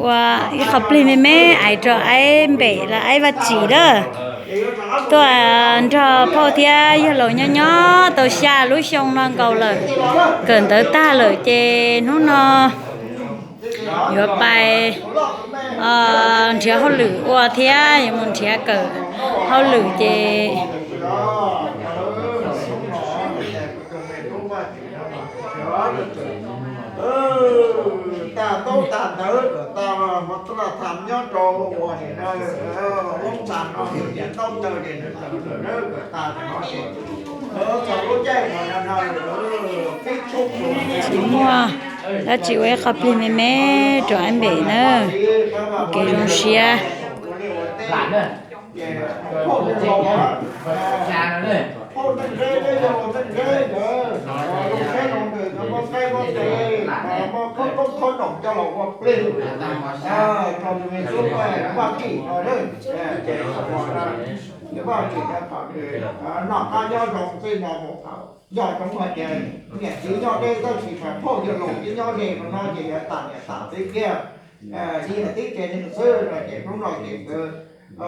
Ua ib qho plig me me aiv rau Aib Npem los Aib Vaj Tsim lawm. Tuaj nrog phauj thiab yawg laus nyob nyob tau xya lub xyoo no nkaus lawm. Kawm ntawv tag lawm ces hnub no yuav pais nrhiav hauj lwm ua thiab yuav mus nrhiav kawm hauj lwm ces tag ntaub tag ntawv kom tag, tham nyob rau uas nim no lub tag no tias ntaub ntawv es nws tawm lawm, kom tag no ces txog lub caij uas no no peb tshoob tsis muaj dab tsi ua ib qho plig me me rau Aib Npem na. Kev zoo siab. Vaj Tsim noj qab nyob zoo txij no mus thaum yog cov muaj tias niam txiv nyob deb tab sis mas phauj yawg laus tib nyob ze no no ces yuav tas niam tas txiv kiag, tib yam tib tsev neeg xwb no ces hnub no ces nkawd